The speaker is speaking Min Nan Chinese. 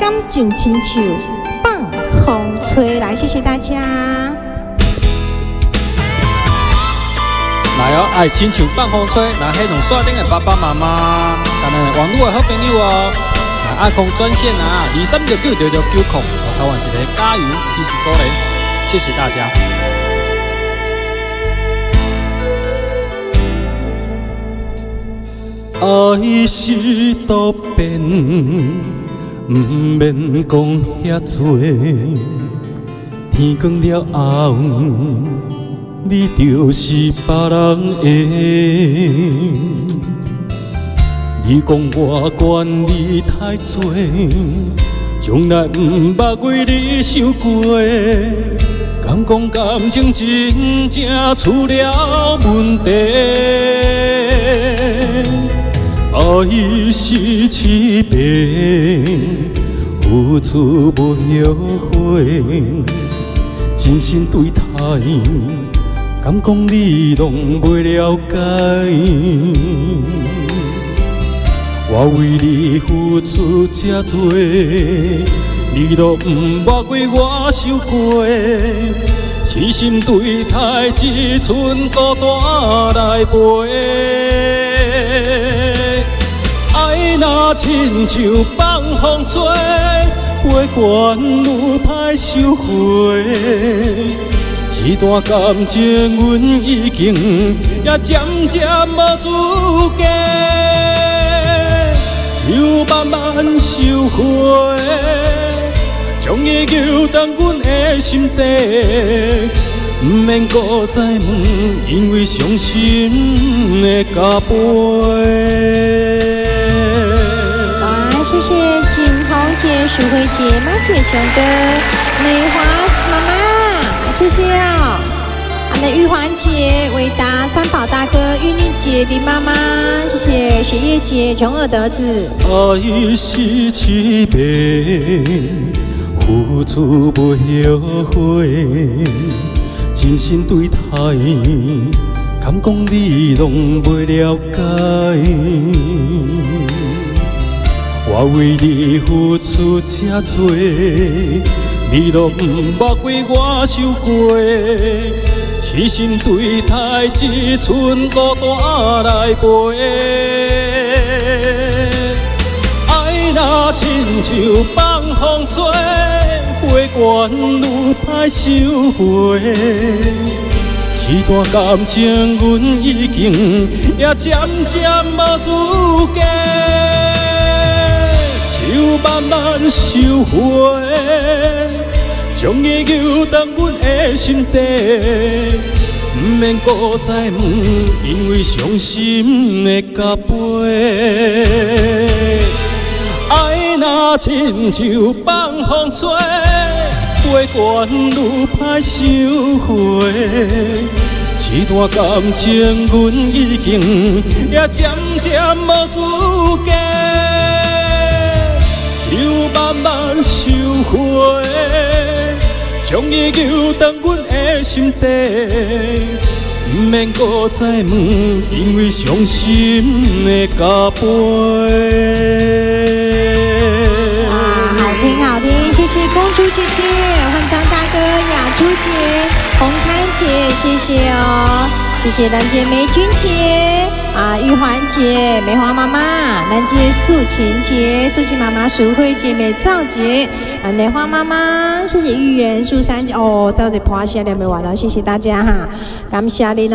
感情親像放風吹來，謝謝大家。來哦，愛親像放風吹，來彼兩山頂的爸爸媽媽，佮咱網路的好朋友哦，來阿空專線啊，23696690，我超完一个加油支持鼓勵，謝謝大家。愛是多變，毋免講遐濟，天光了後，你就是別人的。你講我管你太濟，從來毋捌為你想過，敢講感情真正出了問題。愛是痴病，付出無後悔，真心對待，敢講你攏袂了解。我為你付出這濟，你都毋捌為我想過，痴心對待，只剩孤單來陪。愛若親像放風吹，飛懸愈歹收回。這段感情，阮已經也漸漸無資格，就慢慢收回，將伊丟佇阮的心底，毋免閣再問，因為傷心的加倍。哇，謝謝景紅姐、淑慧姐、馬姐、雄哥、美華媽媽，謝謝哦。啊，那玉環姐、維達、三寶大哥、玉妮姐、林媽媽，謝謝雪葉姐、瓊爾德子。愛是痴病，付出無後悔，真心對待，敢講你攏袂了解。我為你付出這濟，你都毋捌為我想過，痴心對待，只剩孤單來陪。愛若親像放風吹，飛懸愈歹收回。這段感情，阮已經也漸漸無資格，就慢慢收回，將伊丟佇阮的心底，毋免閣再問，因為傷心的加倍。愛若親像放風吹，飛懸愈歹收回。這段感情，阮已經也漸漸無資格，就慢慢收回，將伊丟佇阮的心底，毋免閣再問，因為傷心的加倍。哇，好聽好聽，謝謝公主姐姐、煥章大哥、雅珠姐、洪開姐，謝謝哦，謝謝蘭姐、美君姐、啊玉環姐、梅花媽媽、蘭姐、素琴姐、素琴媽媽、淑慧姐、美照姐、啊梅花媽媽，謝謝玉圓、素珊姐，哦，到底破下兩沒完了，謝謝大家哈，感謝你。